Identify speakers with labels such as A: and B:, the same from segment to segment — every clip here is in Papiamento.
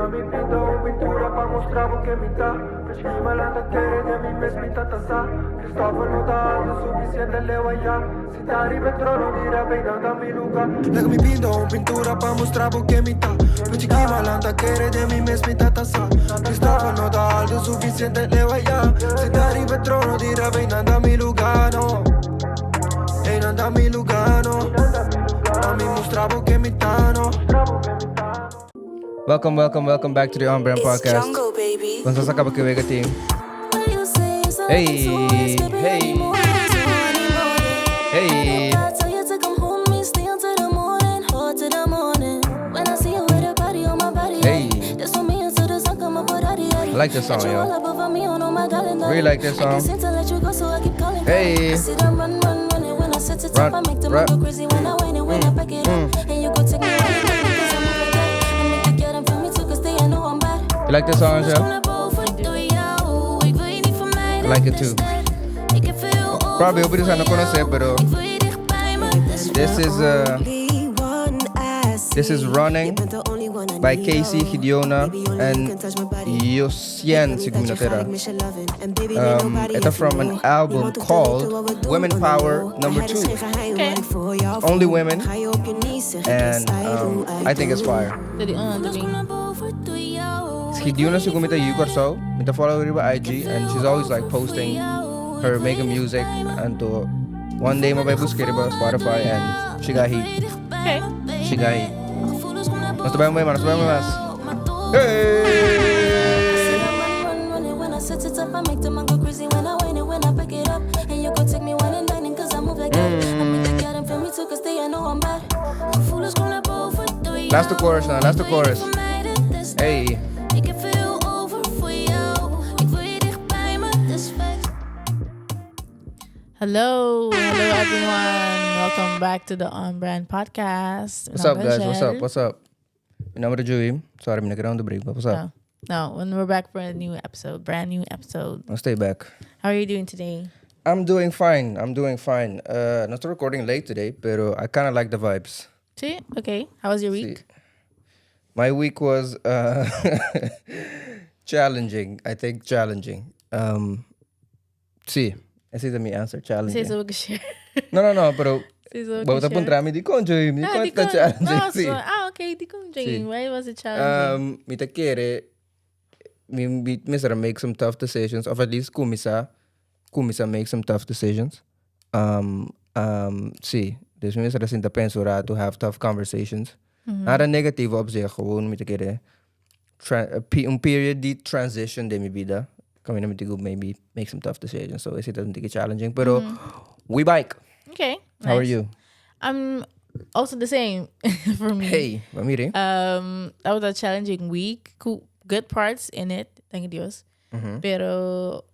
A: Mi pinta un pintura pa mustra bo ken mi ta. Prechi malanta kere den mi mes mi ta ta sa. Christopher no ta alto suficiente leu aya. Si ta riba e trono di rap einan ta mi luga. Laga mi pinta un pintura pa mustra bo ken mi ta. Prechi malanta kere den mi mes mi ta ta sa. Christopher no ta alto suficiente leu aya. Si ta riba e trono di rap einan ta mi luga, no. Einan ta mi luga, no. Pa mi mustra bo ken mi ta, no.
B: Welcome, welcome, welcome back to the On Brand
C: It's
B: Podcast.
C: jungle, baby.
B: Nos a caba cu wega team.
C: Hey,
B: Hey, hey. Hey.
C: Hey.
B: I like this song, yo. Really like this song. Hey.
C: Run,
B: Run, run. You like this song, Angel?
C: I
B: like it too. Probably hopi no conoce, pero this is Running by Casey Gideona and Yosien Sigminatera. It's from an album called Women Power Number 2.
D: Okay.
B: Only women, and I think it's fire.
D: Did the
B: Gideona segun mi ta yu Kòrsou, mi ta follow riba IG and she's always like posting her making music and to one day mi bai buska riba Spotify and she got heat.
D: Okay.
B: She got heat. Nos ta bai un bai mas, nos ta bai un bai mas. Hey! Last chorus now, last chorus. Hey.
D: Hello, hello everyone. Welcome back to the On Brand Podcast.
B: What's up, guys? What's up? What's up? Mi nomber ta Joey. Sorry, mi no kier break, but what's up?
D: No, no, when we're back for a new episode, brand new episode.
B: I'll stay back.
D: How are you doing today?
B: I'm doing fine. I'm doing fine. Not recording late today, pero I kind of like the vibes.
D: Sí? Okay. How was your week?
B: Sí. My week was challenging. I think challenging. Sí, esey ta mi answer, challenging.
D: Sí, so we share.
B: No, pero
D: Sí, so
B: bo ta puntra mi dicon, Joey, mi
D: Ah,
B: dicon ta
D: dicon.
B: challenging.
D: No,
B: sí.
D: Ah, okay, dicon, Joey.
B: Sí.
D: Why was it challenging?
B: Mi ta kere mi mester make some tough decisions, of at least cuminsa make some tough decisions. Sí, dus mi mester sinta pensa ora to have tough conversations. Nada negativo op zich, gewoon mi ta kere un period di transition den mi bida. Caminda mi ta maybe make some tough decisions. So esey ta un tiki challenging, pero we bike.
D: Okay.
B: How are
D: Nice.
B: you?
D: I'm also the same for me.
B: Hey, ba mira.
D: That was a challenging week. Cool, good parts in it, thank Dios. Pero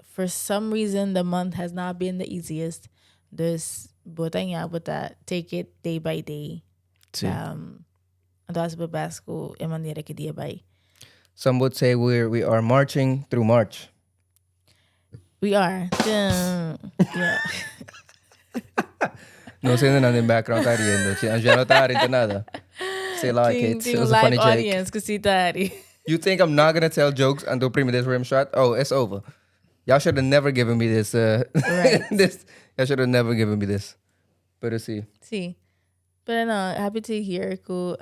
D: for some reason, the month has not been the easiest. Dus bo ta ya, bo ta take it day by day.
B: Sí.
D: Anto bo best ku e manera cu dia bay.
B: Some would say we are marching through March.
D: We are. Dun. Yeah.
B: No sé nada in background ta riendo. Si Angela ta riendo nada. Say like
D: Ting,
B: it.
D: ting,
B: It was a
D: live
B: funny joke.
D: audience cu si ta ri.
B: You think I'm not gonna tell jokes until primi this rim shot? Oh, it's over. Y'all should have never given me this. This y'all should have never given me this. Pero sí.
D: Sí. But no, happy to hear ku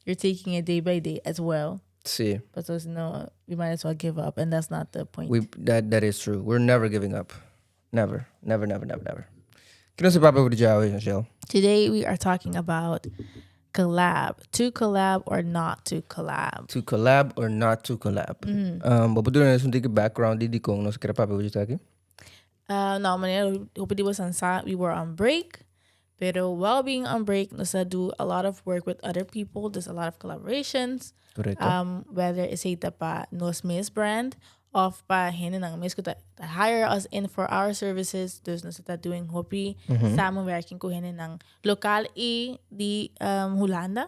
D: you're taking it day by day as well.
B: Sí.
D: But those no, we might as well give up, and that's not the point.
B: We that is true. We're never giving up. Never. Never, never, never, never. Kico nos ta papia over di dje, Angel?
D: Today we are talking about collab. To collab or not to collab.
B: To collab or not to collab. Bo por duna un tiki background di con nos kier papia over esaki?
D: No, manera hopi di boso sa, we were on break. Pero while being on break, nos a do a lot of work with other people. There's a lot of collaborations.
B: Correcto.
D: Whether it's a pa nos mes brand of pa hendenan mes cu ta hire us in for our services. Dus nos ta doing hopi samenwerking cu hendenan local y di Hulanda.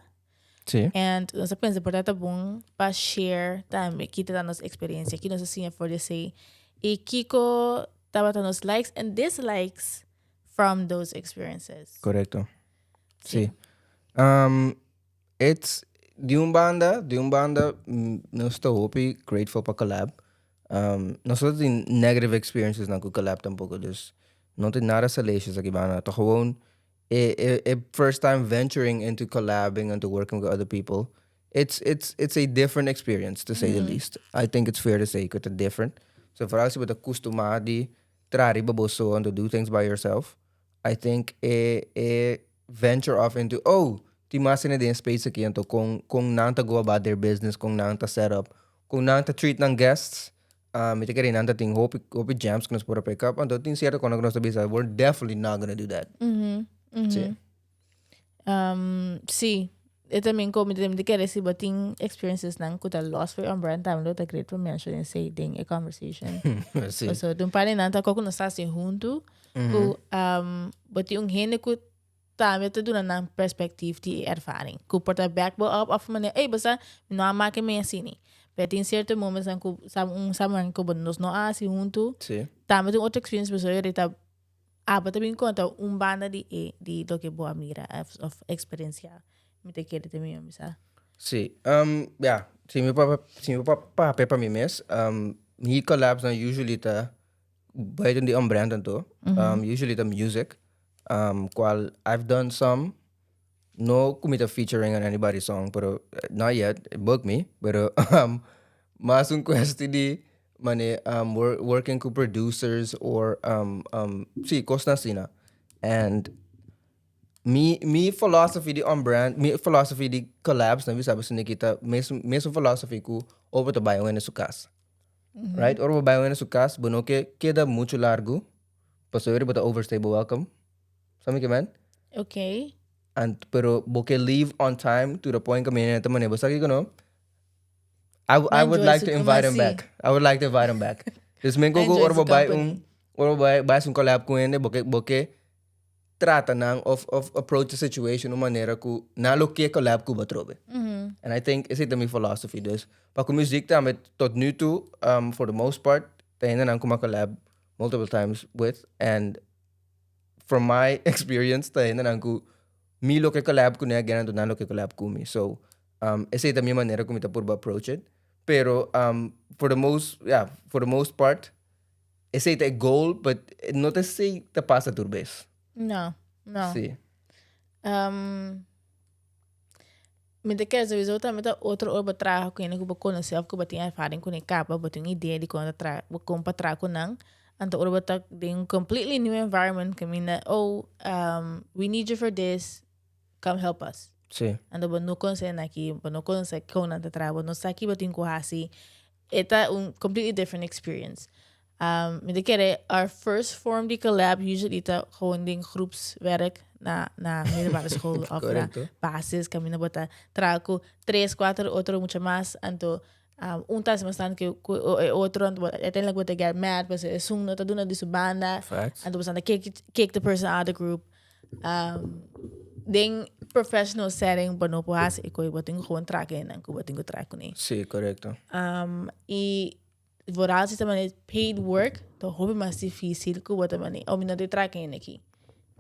B: Sí.
D: And nos a pensa por ta bon pa share tambe kico ta nos experiencia, kico nos a siña for di esey. Y kico tabata nos likes and dislikes from those experiences.
B: Correcto. Sí. It's Di un banda, di un banda, nos ta hopi grateful pa collab. Nos no tin negative experiences nan ku collab tampoco, dus no tin nada salacious aki banda. Ta gewoon e first time venturing into collabing and to working with other people. It's a different experience, to say the least. I think it's fair to say ku ta different. So vooral si bo ta kustumá di traha riba bo so and to do things by yourself, I think e venture off into, oh, tin mas hende den e space aki, anto kon nan ta go about their business, kon nan ta set up, kon nan ta treat nan guests. Mi ta kere nan ta tin hopi, hopi gems ku nos por a pick up, anto tin cierto konan ku nos ta bisa, we're definitely not gonna do that. Sí.
D: Sí, e también como mi ta kere si bo tin experiences nan ku ta los for on brand tambe lo ta great pa mention esei den e conversation.
B: Sí.
D: Pasobra den un par di nan ta ku nos ta hasi huntu ku bo tin un hende ku tambe ta duna nan perspectief di e ervaring. Ku por ta back bo up of manera, ey bo sa mi no a make mi asina. Pero tin cierto moments nan ku sa un samenwerking ku bo nos no a hasi huntu. Tambe tin otro experience pasobra yori ta Abo ta bin konta un banda di e di loke bo a mira of eksperensiá. Mi ta kere ta mi bisa.
B: Sí, ya, si mi por si mi por papia pa mi mes, mi collabs nan usually ta buiten di on brand anto, usually ta music, cual I've done some, no cu mi ta featuring on anybody's song, pero not yet, book me, pero mas un cuestie di Mane working cu producers or si cosnan asina and mi philosophy di on brand mi philosophy di collabs nan bisa bo Nikita mesun mesun philosophy cu ora bo ta bay un hende su cas right ora bo bay un hende su cas bo no ke keda mucho largo pasobra bo ta overstay bo welcome sa mi ke men
D: Okay.
B: And pero bo ke leave on time to the point cu mi hende ta mane bo sa kico no I would like to invite him back. I would like to invite him back. Dus men koko ora bo bai un ora bo bai bai un collab ku hende bo ke bo ke trata nan of of approach the situation un manera ku nan lo ke collab ku bo atrobe. And I think esei ta mi philosophy. Dus pa ku muziek tambe tot nu toe for the most part ta hendenan ku mi a collab multiple times with and from my experience ta hendenan ku mi lo ke collab kuné again anto nan lo ke collab ku mi. So Esei ta mi manera ku mi ta purba approach it. Pero for the most, ya, for the most part, esei ta e goal, but no ta esei ta pasa tur bes.
D: No, no.
B: Sí.
D: Mi ta kere sowieso tambe ta otro ora bo traha ku hende ku bo konosé òf ku bo tin ervaring kuné kaba, bo tin un idea di kon ta traha, kon pa traha ku nan. Anto ora bo ta den un completely new environment kaminda, oh, we need you for this, come help us.
B: Sí.
D: Anto bo no conoce nan aki, bo no conoce con nan ta traha, bo no sa ki bo tin cu haci. E ta un completely different experience. Mi ta kere our first form di collab usually ta gewoon den groepswerk na na middelbare school of na
B: Correcto.
D: basis caminda bo ta traha cu tres, cuatro otro mucha mas anto un ta haci mas tanto cu cu e otro anto bo uiteindelijk bo ta get mad pasobra esun no ta duna di su banda
B: Facts.
D: anto bo sa ta kick kick the person out of the group. Den professional setting bo no por hasi e koe, bo tin ku gewoon traha ku hendenan ku bo tin ku traha kuné.
B: Sí, korekto.
D: I vooral si ta manera paid work ta hopi mas difisil ku bo ta manera, oh mi no tin traha ku hende aki.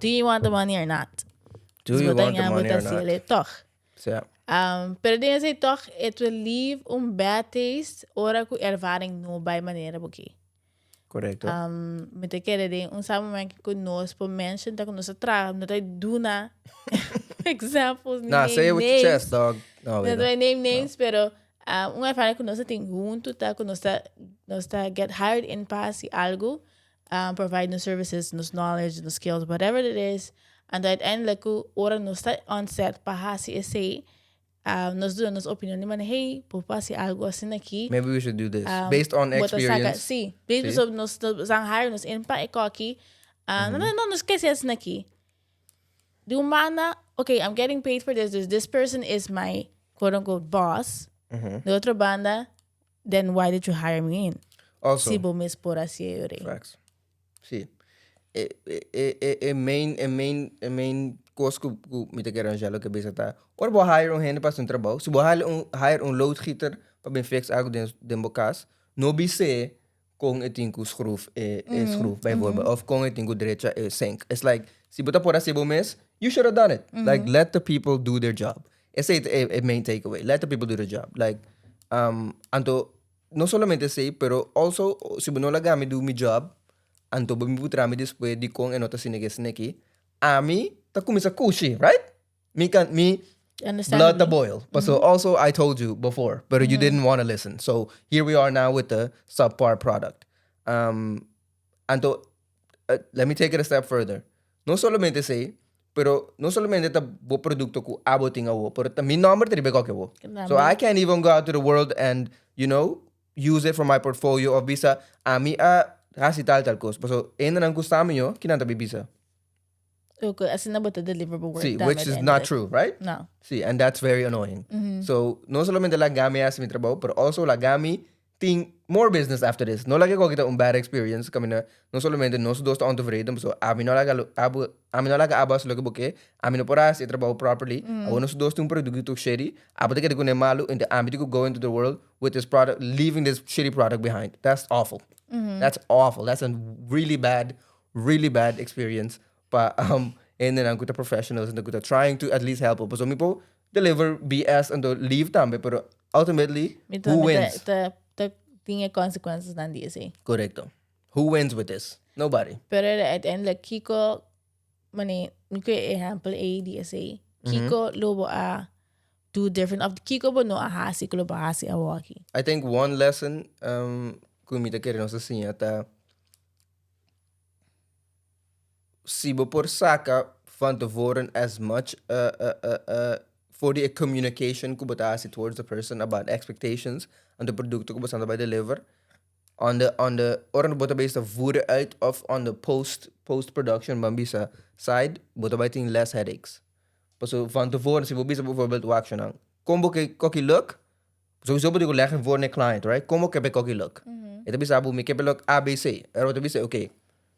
D: Do you want the money or not?
B: Do you want the money or not?
D: Tòg.
B: Sí.
D: Pero den esei tòg it will leave un bad taste ora ku ervaring no bai manera bo ke.
B: Correcto.
D: Mi ta kere den un samenwerking ku nos por mention ta ku nos a traha, no ta duna examples ni
B: Nah, say it
D: name
B: with your
D: names.
B: chest, dog. No,
D: No ta
B: wait.
D: name names, pero un ervaring ku nos a tin huntu ta ku nos ta nos ta get hired in pa hasi algu, provide nos services, nos knowledge, nos skills, whatever it is. Anto uiteindelijk ku ora nos ta on set pa hasi esei, Nos duna nos opinion di manera, hey, bo por hasi algo asina aki.
B: Maybe we should do this. Based on
D: Bo ta saka,
B: experience.
D: sí. Based
B: Sí.
D: op nos, nos han hire nos in pa e koki. No, no, no, nos ke hasi asina aki. Di un banda, okay, I'm getting paid for this, dus this person is my quote unquote boss. Di otro banda, then why did you hire me in?
B: Also,
D: Si bo mes por hasi e ora.
B: Facts. Sí. E, e, e, e main, e main, e main kos ku, ku mi ta kere Angelo ke bisa ta, ora bo hire un hende pa hasi un trabou, si bo hire un, hire un loodgieter pa bin fix algu den, den bo kas, no bis'é kon e tin ku schroef e, e schroef bijvoorbeeld, of kon e tin ku drecha e sink. It's like, si bo ta por hasi bo mes, you should have done it. Like, let the people do their job. Esei ta e main takeaway. Let the people do the job. Like, um, anto, no solamente esei, pero also, si bo no laga mi do mi job, anto bo mi putra mi despues dikon e no ta asina ki asina aki, ami ta kuminsá kushi, right? Mi kan, mi blood ta boil. Paso also I told you before, pero you didn't wanna listen. So here we are now with the subpar product. Um, anto, let me take it a step further. No solamente esei, pero no solamente ta bo producto cu abo tin awo, pero ta mi nomber ta riba e koki awo. So I can't even go out to the world and, you know, use it for my portfolio of bisa ami a haci tal tal cos. Paso hendenan cu sa mi yo, kinan ta bi bisa?
D: Oké, asina bo ta deliver bo work
B: Sí, which is not true, right?
D: No.
B: Sí, and that's very annoying. So, no solamente laga mi haci mi trabou, pero also laga mi tin more business after this. No laga koki ta un bad experience kaminda no solamente nos dos ta ontevreden pasobra ami no laga lo abo ami no laga abo hasi loke bo ke, ami no por hasi e trabou properly, awor nos dos tin un produkto shitty, abo ta keda kuné malu ente ami tin ku go into the world with this product leaving this shitty product behind. That's awful. That's awful. That's a really bad really bad experience pa hendenan ku ta professionals ku ta trying to at least help pasobra mi por deliver BS anto leave tambe pero ultimately
D: Mi ta,
B: who
D: mi ta,
B: wins?
D: ta, ta tin e consequences nan di esei.
B: Correcto. Who wins with this? Nobody.
D: Pero uiteindelijk kiko, mane, mi ke ehempel ei di esei. Kiko lo bo a do different of kiko bo no a hasi ku lo bo a hasi awoki.
B: I think one lesson ku mi ta kere nos a siña ta si bo por saca van tevoren as much for di e communication cu bo ta haci towards the person about expectations en de producto cu bo ta bay deliver on the on the ora bo ta bay sta voeren uit of on the post post production ban bisa side bo ta bay tin less headaches. Pasobra van tevoren si bo bisa bijvoorbeeld wak nan con bo ke koki luk Sowieso bo tin ku leg en voor na e client, right? Komo ke koki luk? E ta bisa bo, mi ke luk ABC. Ora bo ta bisa, oké,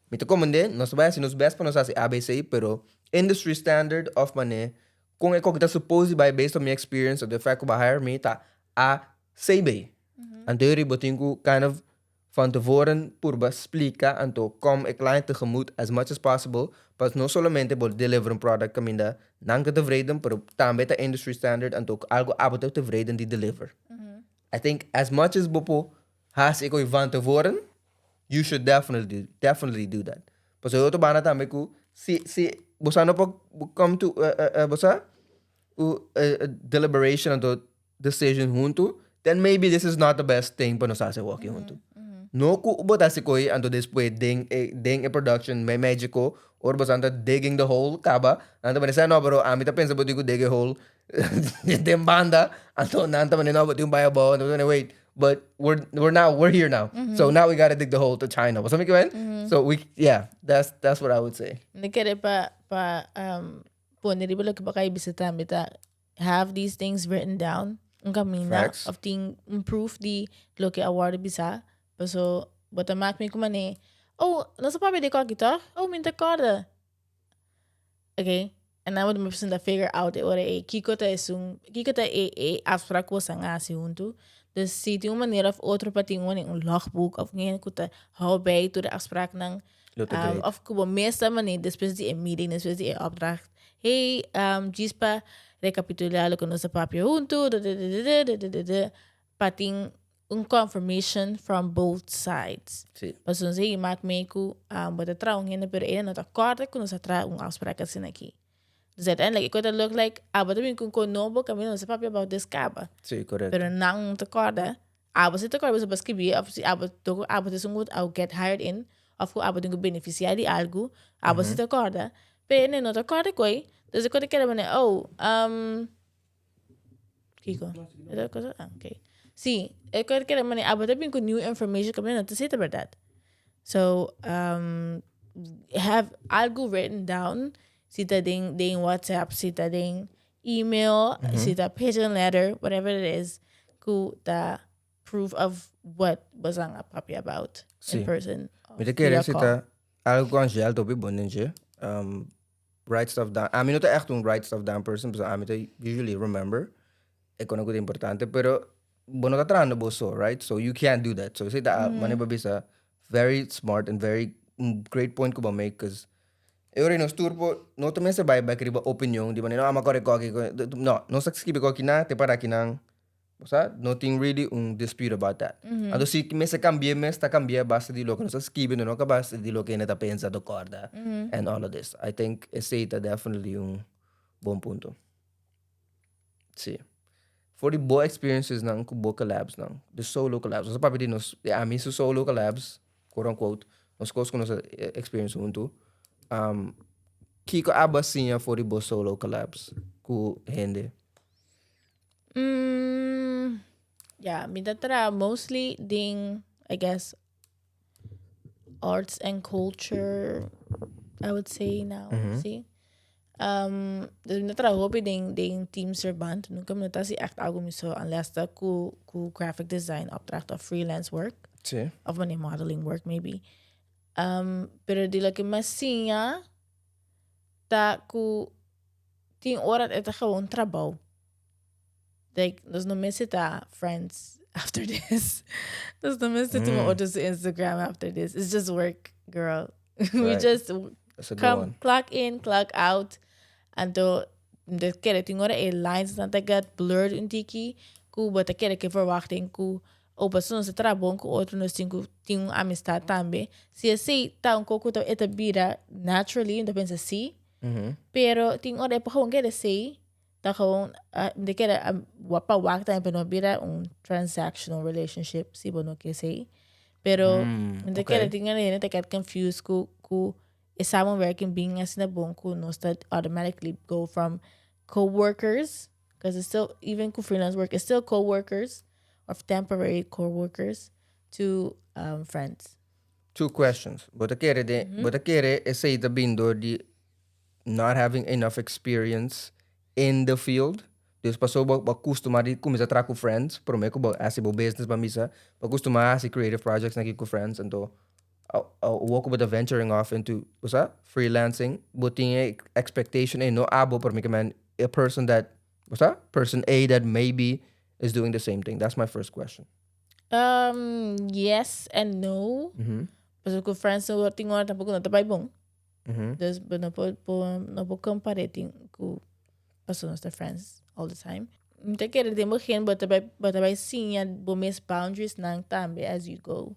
B: mi ta komend'é, nos ta bai hasi nos best pa nos hasi ABC, pero industry standard òf manera kon e koki ta suppose di bai based on mi experience of the fact ku bo a hire mi ta ACB. Anto yori bo tin ku kind of Van tevoren purba splika anto kom e client tegemoet as much as possible pas no solamente bo deliver un product kaminda nan ta tevreden pero tambe ta industry standard anto algo abo ta tevreden di deliver. I think as much as bo por hasi e koe van tevoren you should definitely definitely do that. Pasobra e otro banda tambe ku si si bo sa no por come to bo sa deliberation anto decision huntu, then maybe this is not the best thing pa nos hasi awor aki huntu. No ku bo ta hasi koe anto despues den e den e production meimei dje ko ora bo sa ta digging the hole kaba nan ta manda no pero ami ta pensa bo tin ku dig e hole den banda anto nan ta manda no bo tin ku bai abou anto bo ta manda wait but we're we're now we're here now so now we gotta dig the hole to China bo sa mi ke men so we yeah that's that's what I would say.
D: Mi kere pa pa pone riba loke bo a kai bisa tambe ta have these things written down un caminda
B: Facts.
D: of tin un proof di loke a wordo bisa paso bo ta mak mi ku mane oh nos a papia di koki toch oh mi no ta korda okay en dan bo ta ta figure out e ora ei kiko ta esun kiko ta e e afspraak ku boso a hasi huntu dus si tin un manera of otro pa tin un logboek of ngene ku ta hou bij tur e afspraaknan
B: Lo ta great.
D: Of ku bo mes ta manera despues di e meeting, despues di e opdracht. Hey, um, djis pa rekapitulá loke nos a papia huntu, dededede, pa tin un confirmation from both sides.
B: Sí.
D: Pasobra nos a mak mee ku um, bo ta traha un hende, pero e no ta kòrda ku nos a traha un afspraak asina aki. Dus uiteindelijk, e kos ta look like, abo ta bin ku un kos nobo, kaminda nos a papia about this kaba.
B: Sí, korekto.
D: Pero nan no ta kòrda. Abo si ta kòrda boso por skibi òf si abo toko abo ta esun ku a get hired in òf ku abo tin ku benefisiá di algu abo si ta kòrda pero e no ta kòrda ku ei dus e kos ta keda manera oh kiko e ta cosa ah okay si e kos ta keda manera abo ta bin ku new information ku no ta si ta bèrdat so have algu written down si ta den den whatsapp si ta den email, si ta pigeon letter, whatever it is, ku ta proof of what bosan a papia about
B: Sí.
D: in person.
B: Mi ta kere
D: via
B: si
D: call.
B: ta algo ku Angel ta hopi bon den dje. Write stuff down. Ami no ta echt un write stuff down person, pasobra ami ta usually remember e kos ku ta importante, pero bo no ta trahando bo so, right? So you can't do that. So esei ta manera bo bisa very smart and very great point ku bo make, cause. E ora nos tur por, no ta mester bai bek riba opinion di manera, no, ama kore koki, no, nos ta skibi koki nan, te para kinan, bo sa, no tin really un dispute about that. Anto si mester kambia mes, ta kambia a base di loke nos a skibi, no a base di loke hende ta pensa, ta kòrda, and all of this. I think esei ta definitely un bon punto. Sí. For di bo experiences nan ku bo collabs nan, de solo collabs. Nos a papia di nos, di ami su solo collabs, quote unquote, nos kos ku nos a experience huntu. Um, kiko abo a siña for di bo solo collabs ku hende?
D: Ja, mi ta traha mostly den, I guess, arts and culture, I would say now, sí. Dus mi ta traha hopi den den teamsverband. Nunca mi no ta hasi echt algo mi so unless ta ku ku graphic design opdracht of freelance work.
B: Sí.
D: Of wanneer modeling work maybe. Pero di loke mi a siña ta ku tin ora e ta gewoon trabou. Like, nos no mester ta friends after this. Nos no mester tuma otro su Instagram after this. It's just work, girl. We just
B: That's a good
D: come
B: one.
D: clock in, clock out. Anto, de kere tin ora e lines nan ta get blurred un tiki, ku bo ta kere ke verwachting ku oh, pasobra nos ta traha bon ku otro, nos tin ku tin un amistad tambe. Si esei ta un kos ku ta e ta bira naturally, mi ta pensa si. Pero tin ora e por gewoon kere esei, Ta gewoon, mi ta kere pa wak tambe pa no bira un transactional relationship, si bo no ke esei. Pero mi ta kere tin hende ta get confused ku ku e samenwerking bin asina bon ku nos ta automatically go from coworkers, cause it's still, even ku freelance work, it's still coworkers of temporary coworkers to friends.
B: Two questions. Bo ta kere den, bo ta kere esei ta bin door di not having enough experience in the field. Dus paso bo bo custuma di cuminsa traha cu friends prome cu bo haci bo business pa misa bo custuma haci creative projects aki cu friends anto awor cu bo ta venturing off into bo sa freelancing bo tin e expectation ey no abo pero mi ke men a person that bo sa person A that maybe is doing the same thing. That's my first question.
D: Yes and no. Pasobra cu friends no tin ora tampoco no ta bay bon. Dus bo no por por no por compare tin cu pasobra nos ta friends all the time. Mi ta kere den begin bo ta bai bo ta bai siña bo mes boundaries nan tambe as you go.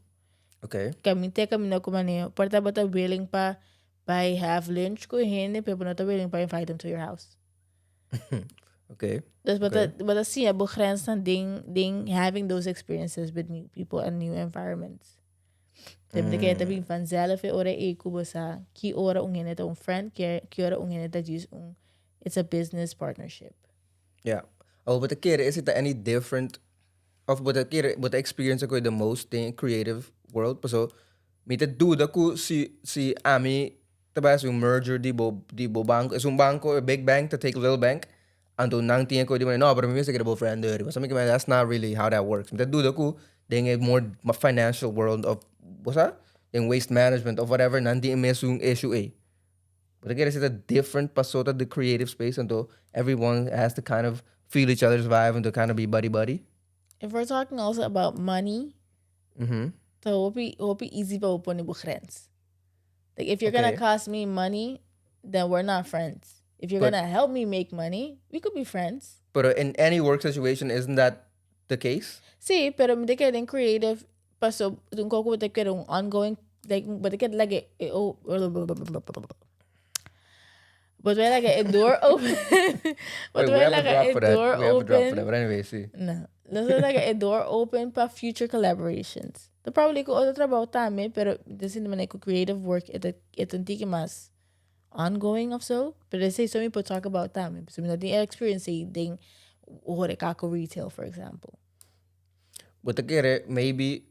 D: Ke mi te caminda cu manera por ta bo ta willing pa bai have lunch cu hende pero bo no ta willing pa invite them to your house. Dus bo ta bo ta siña bo grensnan den den having those experiences with new people and new environments. Te mm. que ta bin vanzelf e ora e ku bo sa ki ora un hende ta un friend, ki, ki ora un hende ta just un it's a business partnership.
B: Ja. Oh, bo ta kere is it any different of bo ta kere bo ta experience ku the most den creative world paso mi ta duda ku si si ami ta bai hasi un merger di bo di bo banco es un banco a big bank ta take little bank anto nan tin e koe di manera no pero mi mester kere bo friend deur pasobra mi ke that's not really how that works mi ta duda ku den e more financial world of bo sa den waste management of whatever nan tin e mesun issue ey bo ta kere si ta different paso ta the creative space anto everyone has to kind of feel each other's vibe and to kind of be buddy buddy.
D: If we're talking also about money, ta hopi hopi easy pa bo pone bo grens. Like if you're gonna cost me money, then we're not friends. If you're gonna help me make money, we could be friends.
B: Pero in any work situation, isn't that the case?
D: Sí, pero mi ta kere den creative paso un koko bo ta kere un ongoing like bo ta kere like e oh bo ta like e door open bo
B: Wait,
D: ta
B: we have a
D: like
B: drop
D: e
B: for that.
D: door
B: We have a drop for
D: open
B: that. But anyway, sí.
D: No. Nos ta like e door open pa future collaborations. Ta probably ku otro trabou tambe, pero mi ta sinti manera ku creative work e ta e ta un tiki mas ongoing of so. Pero esei so mi por talk about tambe, pasobra mi no tin e experience ei den horeca ku retail, for example.
B: Bo ta kere maybe,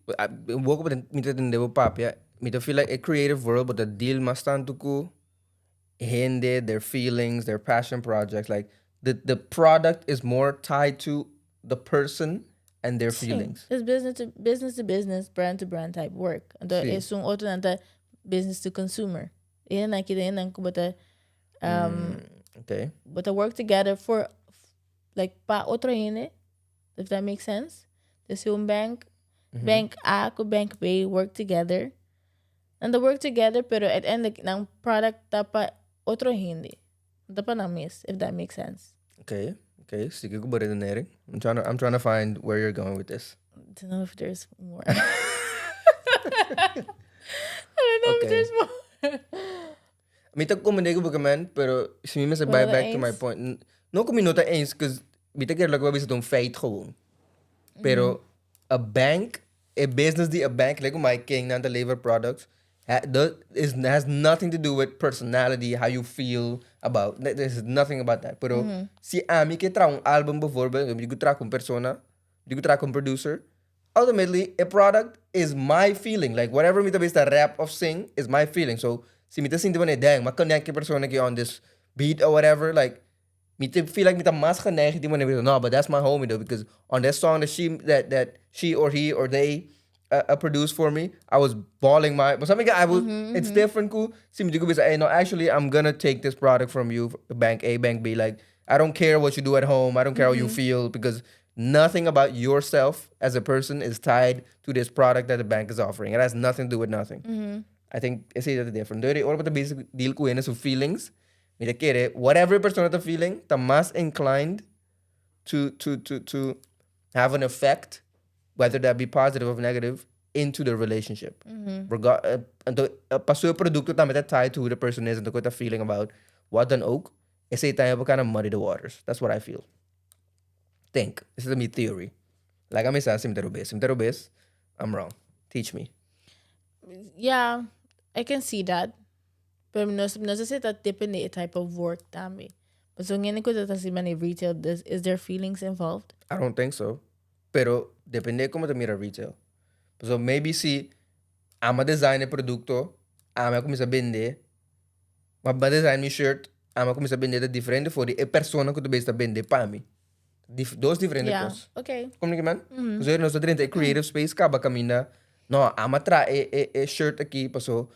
B: un poco mi ta tende bo papia, mi ta feel like e creative world bo ta deal mas tanto ku hende, their feelings, their passion projects, like the the product is more tied to the person and their
D: Sí,
B: feelings.
D: es business to business to business, brand to brand type work. Anto
B: Sí.
D: esun otro nan ta business to consumer. E hendenan aki ta hendenan ku bo ta bo ta work together for like pa otro hende, if that makes sense. Dus si un bank, bank A ku bank B work together. Nan ta work together, pero uiteindelijk nan product ta pa otro hende. No ta pa nan mes, if that makes sense.
B: Okay. Sigui ku bo redenering. I'm trying to find where you're going with this.
D: I don't know if there's more. I don't know if there's more.
B: Mi ta comprende ku man, pero si mi mester
D: Bo
B: bai back to my
D: eens?
B: point. No ku mi no ta eens, cause mi ta kere loke bo a bisa ta un feit gewoon. Pero a bank, a business di a bank, like my king nan ta lever products, has nothing to do with personality, how you feel about. There's nothing about that. Pero si ami ke traha un album bijvoorbeeld, mi ku traha ku un persona, mi ku traha ku un producer, ultimately a product is my feeling. Like whatever mi ta bisa rap of sing is my feeling. So si mi ta sinti wanneer dang, m'a connect ku e persona ku on this beat or whatever, like mi ta feel like mi ta mas geneigd di wanneer no, but that's my homie though, because on that song that she or he or they produced for me, I was bawling my, but something I was, it's different ku si mi digo bisa, "Hey, no, actually I'm gonna take this product from you, bank A, bank B. Like, I don't care what you do at home, I don't care how you feel, because nothing about yourself as a person is tied to this product that the bank is offering. It has nothing to do with nothing." I think esei ta different. Dori, ora bo ta basic deal ku su feelings, mi ta kere, whatever persona ta feeling, ta mas inclined to have an effect, whether that be positive or negative, into the relationship. Anto, paso e produkto tambe ta tied to who the person is and the ta feeling about what dan ook. Esei ta kind of muddy the waters. That's what I feel. Think. This is my theory. Like I'm sa si mi ta robes. Si mi ta robes, I'm wrong. Teach me.
D: Yeah, I can see that. Pero no sé si ta depende the type of work tambe. But so ngene ko ta si many retail, is there feelings involved?
B: I don't think so. Pero depende kon ta mira retail. So maybe si ami a design e produkto, ami a kuminsá bende, m'a design mi shirt, ami a kuminsá bende diferente for di e persona ku ta bende pa mi. Dos diferente kos. Kon ku man? So nos ta den e creative space kaba kaminda. No, ami a traha e shirt aki, paso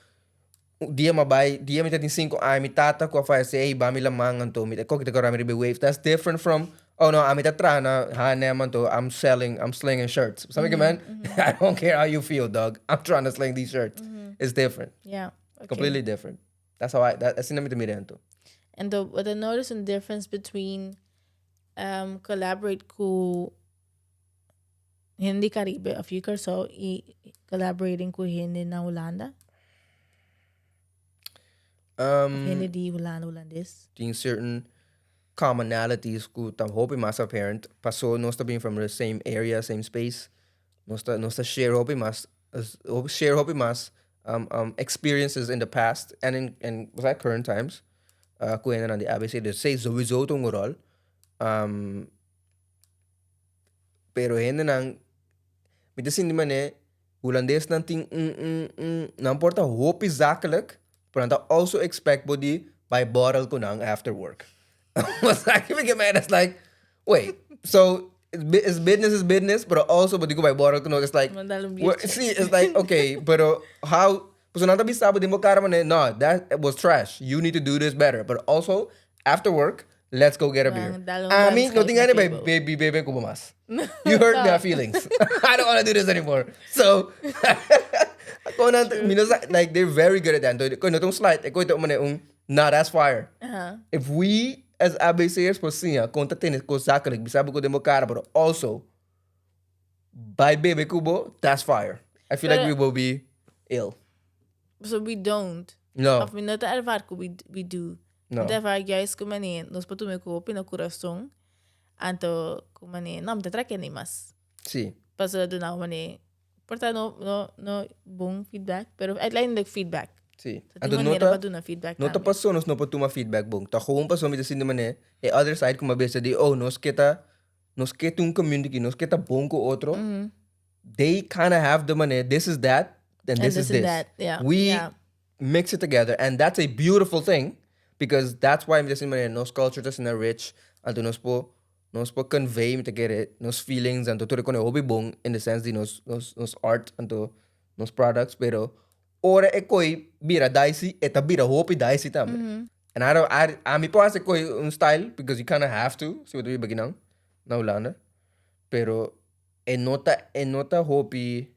B: dia m'a bai, dia mi tin 5 aña, mi tata ku a fayesé, hey, bami laman anto, mi ko kita mi riba wave. That's different from, "Oh no, ami ta traha na H&M anto I'm selling, I'm slinging shirts." Sabi ku man? I don't care how you feel, dog. I'm trying to sling these shirts. It's different. Completely different. That's how I, asina mi ta mira anto.
D: And the what I notice a difference between collaborate ku hende Caribe of Curaçao i collaborating ku hende na Hulanda? Hende di Hulanda, Hulandes.
B: Tin certain commonalities ku ta hopi mas apparent. Paso nos ta being from the same area, same space. Nos ta share hopi mas experiences in the past and in was that current times. Ku hende di ABC. Dus esei sowieso ta un rol. Pero hende nan mi ta sinti mane Hulandes nan tin un nan por ta hopi zakelijk, pero nan ta also expect bo di bai borrel ku nan after work. Was like, we get mad. It's like, wait, so it's business is business, but also but you go bai borrel ku nan. It's like,
D: Mandar un
B: well,
D: biertje.
B: See, it's like, okay, pero how? So nan ta bisa bo den bo kara mane, "No, that was trash. You need to do this better. But also, after work, let's go get a beer."
D: Dale un
B: Ami, no
D: schijf
B: tin
D: na
B: gana bai
D: table.
B: baby bebe ku bo mas. You hurt my feelings. I don't want to do this anymore. So, ako na, like, they're very good at that. Anto, kon no slide, ko ito man un, "Nah, that's fire." If we, as ABC'ers, por siña, kon ta tene kos zakelijk, bisa bo den bo kara, but also, bai bebe ku bo, that's fire. I feel like we will be ill.
D: So we don't.
B: No.
D: Of mi no ta ervaar ku we do.
B: No.
D: Mi ta ervaar juist ku mane, nos por tuma ku hopi na kurason. Anto ku mane, no, mi ta traha ni mas. Paso duna mane, por ta no bon feedback, pero uiteindelijk feedback. So,
B: Anto
D: tin
B: no
D: manera
B: ta
D: pa duna feedback
B: no ta
D: tambe.
B: paso nos no por tuma feedback bon. Ta gewoon paso mi ta sinti mane, e other side ku m'a bisa di, oh, nos ke ta un community, nos ke ta bon ku otro. They kind of have the money, this is that, and
D: And
B: this is
D: this is
B: this.
D: that, yeah,
B: We mix it together, and that's a beautiful thing, because that's why mi ta sinti mane, nos culture ta asina rich, anto nos por convey mi ta kere nos feelings, anto tur kos hopi bon in the sense di nos art, anto nos products, pero ora e kos bira dicey, e ta bira hopi dicey tambe. And I don't, ami por hasi kos un style, because you kind of have to, si bo ta biba akinan, na Hulanda. Pero e no ta hopi.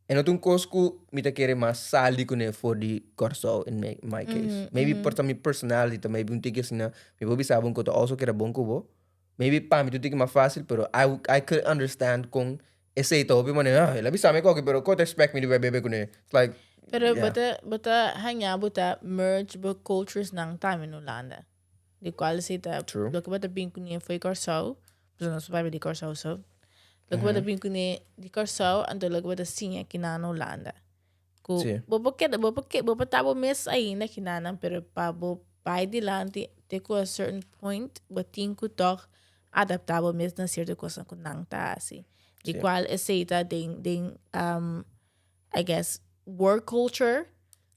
B: E no ta un kos ku mi ta kere mas sali kuné for di Kòrsou in my case. Maybe por ta mi personality ta maybe un tiki asina, mi por bisa bo un ku ta also keda bon ku bo. Maybe pa mi ta un tiki mas fácil pero I could understand kon esei ta hopi manera, ah, el a bisa mi koki pero kon ta expect mi di bai bebe kuné? It's like,
D: Pero
B: yeah.
D: bo ta bo ta haña bo ta merge bo cultures nan tambe na Hulanda. Di kual esei ta
B: True.
D: loke bo ta bin kuné for di Kòrsou, pasobra nos papia di Kòrsou so. Loke bo ta bin kuné di Kòrsou anto loke bo ta siña kinan na Hulanda. Ku
B: Sí.
D: bo por keda bo por ke bo por ta bo mes ainda kinanan pero pa bo bai dilanti te ku a certain point bo tin ku tòg adaptá bo mes na sierto kosnan ku nan ta hasi. Di
B: Sí.
D: kual esei ta den den I guess work culture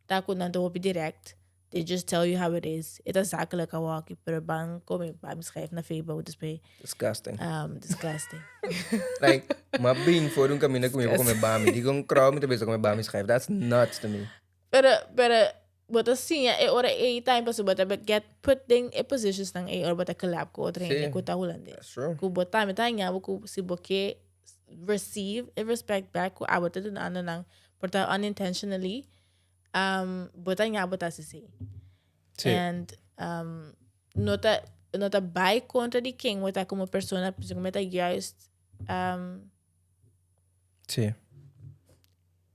D: ta ku nan ta hopi direct. They just tell you how it is. E ta zakelijk awaki, pero ban come ban schrijf na Facebook después.
B: Disgusting.
D: Disgusting.
B: Like, ma bin for un camino ku mi come bami. Di con crowd mi ta bisa come bami schrijf. That's nuts to me.
D: Pero, pero, bo ta siña e ora ei time paso bo ta get put den e positions nan ei ora bo ta collab ku otro hende
B: Sí.
D: ku ta hulandes.
B: That's true.
D: Ku bo tambe ta haña bo ku si bo ke receive e respect back ku abo ta dunando nan por ta unintentionally bo ta ña bo ta hasi esei.
B: Sí.
D: And no ta no ta bai kontra di ken bo ta komo persona, pasobra mi ta juist
B: Sí.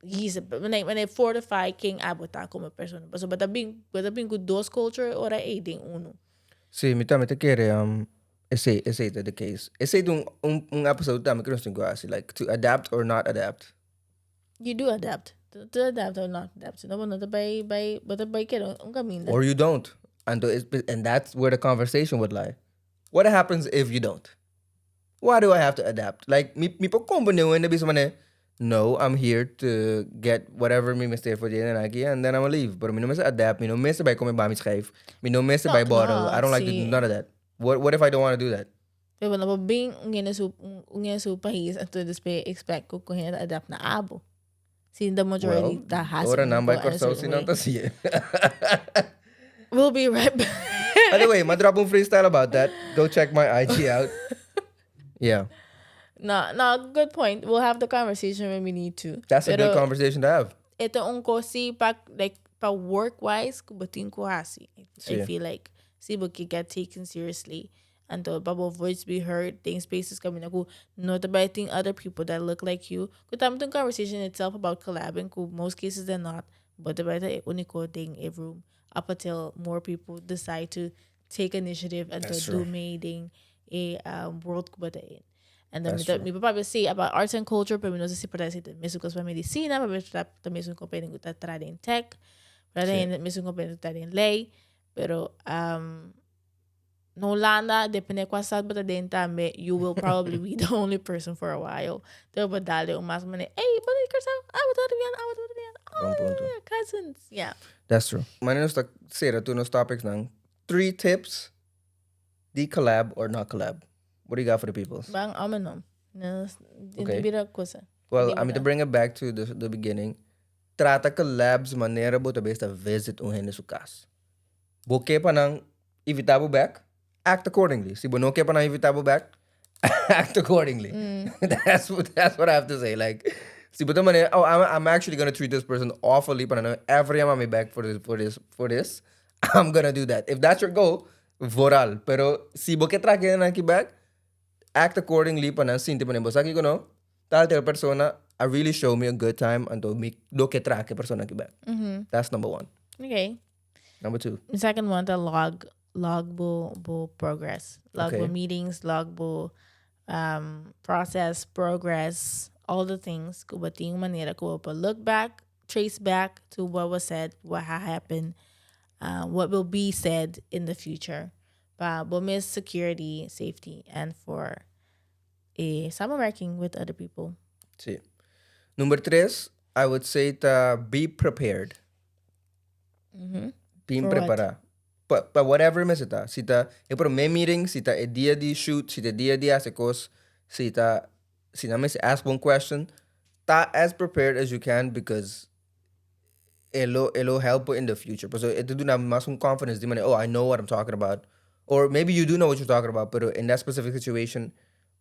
D: hisa, wanneer wanneer fortify ken abo ta komo persona. Pasobra bo ta bin bo ta bin ku dos culture ora ei den uno.
B: Sí, mi tambe ta kere esei esei ta the case. Esei ta un un un episode tambe ku nos tin ku hasi, like to adapt or not adapt.
D: You do adapt. To adapt or not adapt. No, bo no ta bai, bai, bo ta bai keda un caminda.
B: Or you don't. Anto is, and that's where the conversation would lie. What happens if you don't? Why do I have to adapt? Like, mi, mi por comprende un hende bisa manera, no, I'm here to get whatever mi mester for di hende aki and then I'm gonna leave. Pero mi no mester adapt, mi no mester bai come bami schijf, mi no mester
D: No,
B: bai bottle.
D: no,
B: I don't like to
D: sí.
B: do none of that. What if I don't want to do that?
D: Pero no por bin un hende su un hende su pais anto despues expect cu cu hende ta adapt na abo. Si the majority
B: Well,
D: ta haci
B: ora nan
D: un
B: bai
D: cu a
B: Corsou si
D: certain
B: nan
D: way.
B: ta haci'e.
D: We'll be right back.
B: By the way, m'a drop un freestyle about that. Go check my IG out. Yeah.
D: No, no, good point. We'll have the conversation when we need to.
B: That's a good
D: Pero
B: conversation to have.
D: e ta un cos si pa like pa work wise cu bo tin cu haci. I
B: Sí.
D: feel like si bo ke get taken seriously. Anto pa bo voice be heard den spaces kaminda ku no ta bai tin other people that look like you. Ku tambe ta un conversation itself about collabing ku most cases than not bo ta bai ta e unico den e room up until more people decide to take initiative anto
B: That's
D: do
B: true.
D: mee den e world ku bo ta in. En dan
B: That's
D: mi ta
B: true.
D: mi papia si about arts and culture pero mi no sa si por ta esei ta mesun kos pa medicina, pa ta ta mesun kompania ku ta traha den tech, pa ta
B: Sí.
D: mesun kompania ku ta traha den ley, pero Na Hulanda, depende cua stad bo ta den tambe, you will probably be the only person for a while. Te bo dal un mas manera, hey, bo ta di Curaçao, ah, bo ta Arubiano, ah, bo ta Boliviano,
B: Bon
D: ah,
B: punto.
D: yeah, cousins, yeah.
B: That's true. Manera nos ta cera tur nos topics nan. Three tips di collab or not collab. What do you got for the peoples?
D: Ban om en om. Nos,
B: Okay.
D: bira cosa.
B: Well,
D: Di
B: I'm to
D: bo
B: bring it back to the beginning. Trata collabs manera bo ta bes ta visit un hende su cas. Bo ke pa nan invita bo bek, act accordingly. Si bo no ke pa nan invita bo bek, act accordingly. That's what I have to say. Like, si bo ta manera, oh, I'm actually gonna treat this person awfully, pa nan no ever yama mi back for this, I'm gonna do that. If that's your goal, vooral. Pero si bo ke traha nan aki back, act accordingly pa nan sinti pa nan bo sa kiko no, tal tal persona a really show me a good time anto mi lo ke traha e persona aki back. That's number one. Number two.
D: The second one, the log bo progress. Log bo meetings, log bo process, progress, all the things. Ku bo tin manera ku bo por look back, trace back to what was said, what ha happened, what will be said in the future. Pa bo mes security, safety, and for a samenwerking with other people.
B: Sí. Number tres, I would say to be prepared. Bien
D: For what?
B: preparado. Pa whatever mester ta. Si ta e prome meeting, si ta e dia di shoot, si ta dia di hasi cos, si ta si nan mester ask one question, ta as prepared as you can because e lo help in the future. So e ta duna mas un confidence di manera, oh, I know what I'm talking about. Or maybe you do know what you're talking about, but in that specific situation,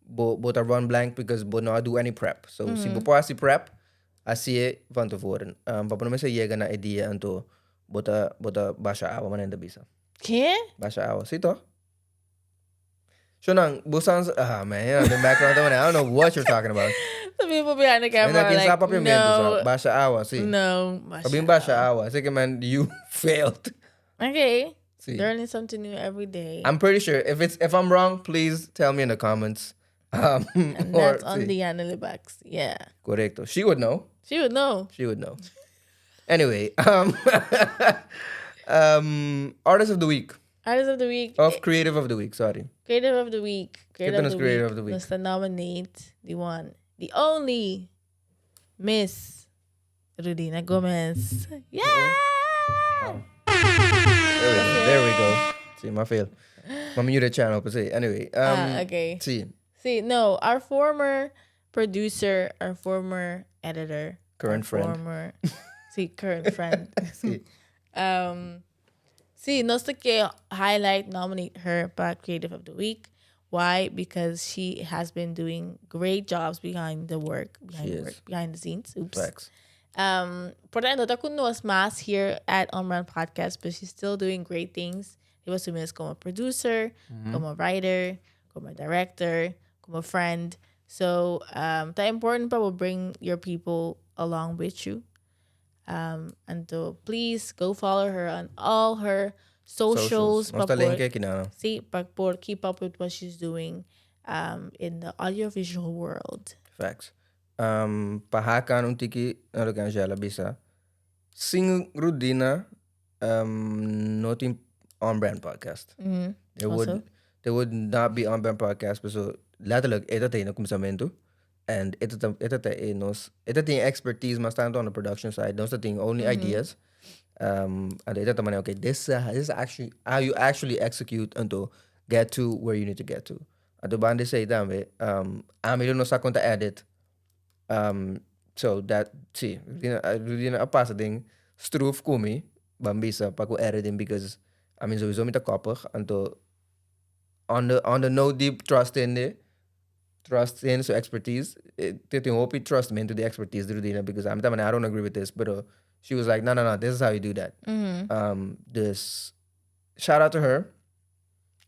B: bo ta run blank because bo no do any prep. So si bo por hasi prep, Hacié van tevoren. Pa bo no mester yega na e dia anto bo ta bo ta basha awa manera nan ta bisa.
D: Ke?
B: Basha awa, si toch? Shonan, bo sans, ah man, you know, the background ta manera, I don't know what you're talking about.
D: The people behind the camera
B: Mira
D: are
B: kin sa
D: like,
B: papiamento sa,
D: no,
B: basha awa, si.
D: no,
B: Pa bin basha awa, así ke man, you failed.
D: Okay.
B: Si.
D: Learning something new every day.
B: I'm pretty sure if it's if I'm wrong, please tell me in the comments.
D: And
B: Or,
D: that's on
B: si.
D: the Analybox. Yeah.
B: Correcto. She would know.
D: She would know.
B: She would know. Anyway, artist of the week.
D: Artist of the week.
B: Of creative of the week, sorry.
D: Creative of the week. Creative
B: Kito
D: of the
B: creative
D: week.
B: of the week?
D: Nos ta nominate the one, the only Miss Rudina Gomez. Yeah!
B: There we go. There we go. Si, m'a fail. M'a mute channel, but si. Anyway.
D: Ah, okay.
B: Si.
D: See, no, our former producer, our former editor,
B: Current
D: our
B: friend.
D: Former, si, current friend.
B: Si.
D: Si, nos ta ke highlight, nominate her pa Creative of the Week. Why? Because she has been doing great jobs behind the work, behind
B: She
D: the
B: is.
D: work, behind the scenes. Oops.
B: Facts.
D: Por tanto, no ta ku nos mas here at On Brand Podcast, but she's still doing great things. Riba su mes como producer, como writer, como director, como friend. So, ta important pa bo bring your people along with you. Anto, please go follow her on all her socials.
B: Nos ta
D: pa por-
B: link aki na.
D: Si, pa por keep up with what she's doing in the audiovisual world.
B: Facts. Pa hakan un tiki na loke Angela bisa, sin Rudina no tin On Brand Podcast. There would,
D: Also.
B: there would not be On Brand Podcast, paso letterlijk e ta tin na cuminsamentu and e ta e ta ta e nos e ta tin expertise mas tanto on the production side, nos ta tin only ideas. And e ta ta manera okay, this is actually how you actually execute anto get to where you need to get to. Anto banda esei tambe, ami lo no sa kon ta edit. So that, si, Rudina, Rudina a pasa den struf ku mi, ban bisa pa ku editing because, I mean, sowieso mi ta koppig, anto on the note di trust hende, trust in su expertise, te tin hopi trust me into the expertise di Rudina because ami ta manera I don't agree with this, pero she was like, no, no, no, this is how you do that. This, shout out to her.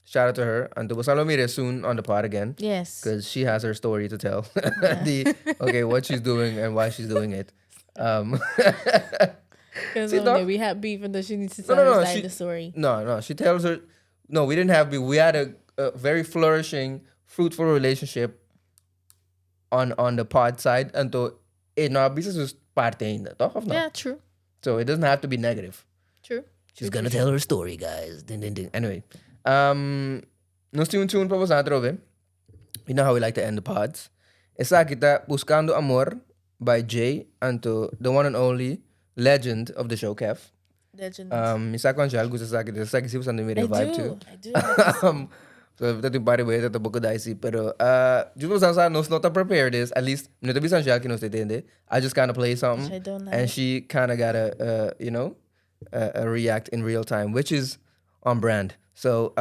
B: Shout out to her. Anto bo sa lo mira soon on the pod again.
D: Yes.
B: Because she has her story to tell. The, okay, what she's doing and why she's doing it.
D: Because
B: See,
D: one day
B: no.
D: we had beef and then she needs to
B: No,
D: tell
B: no,
D: her
B: no,
D: side
B: she-
D: of the story.
B: No, no. She tells her. No, we didn't have beef. We had a very flourishing, fruitful relationship on the pod side. Anto, no, business was parte ainda, toch? Of no?
D: Yeah, true.
B: So it doesn't have to be negative.
D: True.
B: She's gonna tell her story, guys. Ding, ding, ding. Anyway, nos tin un tune pa boso atrobe. You know how we like to end the pods. Esaki ta Buscando Amor by Jay anto the one and only legend of the show, Kev.
D: Legend.
B: Mi sa ku Angel gusta esaki, esaki si boso a mira
D: I
B: vibe
D: do.
B: too.
D: I do like this.
B: So ta tin un par di weta ta poco dicey, pero just boso sa nos no ta prepare this, at least no ta bisa Angel ki nos ta tende. I just kind of play something
D: Which I don't
B: and
D: like.
B: she kind of gotta react in real time, which is on brand. So,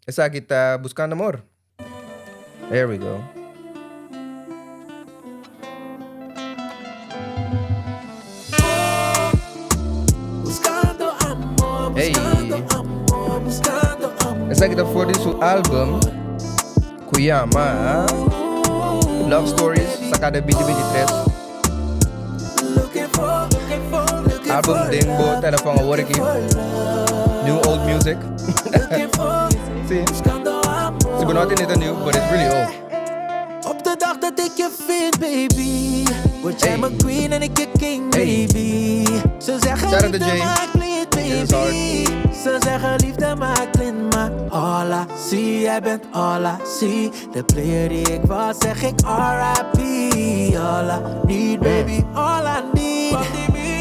B: esaki ta Buscando Amor. There we go.
A: Buscando amor,
B: Hey.
A: buscando amor, buscando amor.
B: Esaki ta for di su album ku yama Love Stories, saka den 2023.
A: Looking for, looking for, looking
B: Album
A: for
B: den bo
A: love,
B: telefon awor aki. New old music.
A: looking for,
B: Si.
A: buscando amor.
B: Si bo no tin e new, but it's really old.
A: Op de dag dat ik je vind, baby. Word jij
B: Hey.
A: mijn queen en ik je king,
B: Hey.
A: baby. Ze zeggen
B: Shout out to
A: liefde
B: Jay.
A: maakt blind,
B: This is hard.
A: baby. Ze zeggen liefde maakt blind, maar all I see, jij bent all I see. De player die ik was, zeg ik R.I.P. All I need, baby, all I need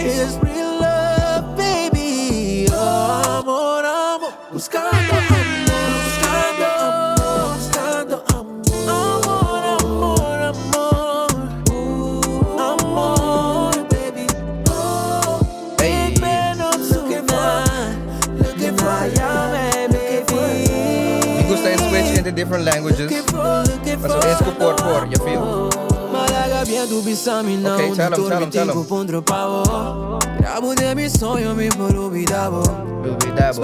A: is real love, baby. Oh, amor, amor, buscando amor, buscando amor, buscando amor. Amor, amor, amor. Amor, baby. Oh,
B: Hey.
A: ik ben op zoek naar, looking for jou, baby.
B: Mi gusta e switch into different languages.
A: Looking for, looking
B: Paso
A: for
B: es ku por por, you feel? Okay, tell 'em, tell 'em, tell 'em. Lubida bo.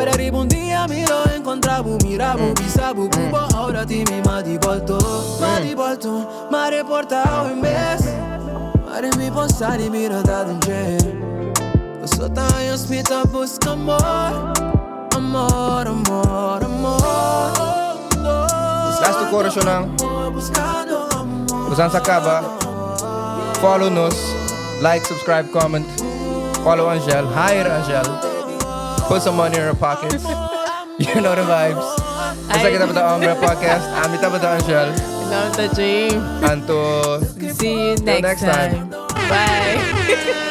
A: Amor, amor, amor.
B: Laatste chorus nan. Nos a caba. Follow nos. Like, subscribe, comment. Follow Angel. Hire Angel. Put some money in her pockets. You know the vibes. Esaki tabata Hombre Podcast. Ami tabata Angel.
D: Love the dream.
B: Anto
D: See you
B: Till
D: next
B: next time.
D: time. Bye.